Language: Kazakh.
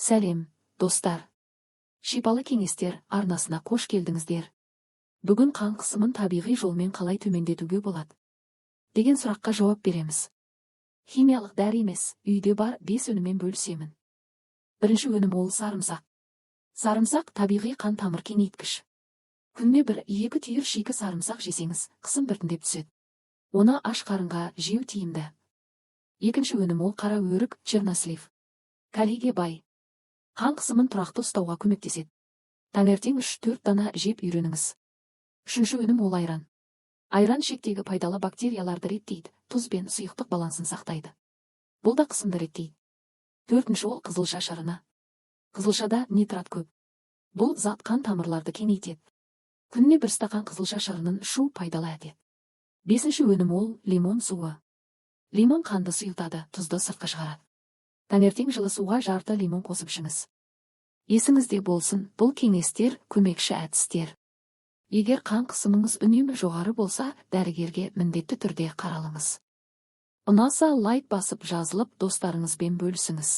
Сәлем, достар! «Шипалы кеңестер» арнасына қош келдіңіздер. Бүгін қан қысымын табиғи жолмен қалай төмендетуге болады деген сұраққа жауап береміз. Химиялық дәрі емес, үйде бар бес өніммен бөлісемін. Бірінші өнім ол сарымсақ. Сарымсақ – табиғи қан тамыр кеңейткіш. Күніне бір екі түйір шикі сарымсақ жесеңіз, қысым біртіндеп түседі. Оны аш қарынға жеу тиімді. Екінші өнім ол қара өрік, чернослив. Калийге бай. Қан қысымын тұрақты ұстауға көмектеседі. Таңертең 3-4 дана жеп үйреніңіз. Үшінші өнім ол айран. Айран ішектегі пайдалы бактерияларды реттейді, тұз бен сұйықтық балансын сақтайды. Бұл да қысымды реттейді. Төртінші ол қызылша шырыны. Қызылшада нитрат көп. Бұл зат қан тамырларды кеңейтеді. Күніне бір стақан қызылша шырынын ішу пайдалы әдет. Бесінші өнім ол лимон суы. Лимон қанды сұйылтады, тұзды сыртқа шығарады. Таңертең жылы суға жарты лимон қосып ішіңіз. Есіңізде болсын, бұл кеңестер – көмекші әдістер. Егер қан қысымыңыз үнемі жоғары болса, дәрігерге міндетті түрде қаралыңыз. Ұнаса, лайк басып, жазылып, достарыңызбен бөлісіңіз.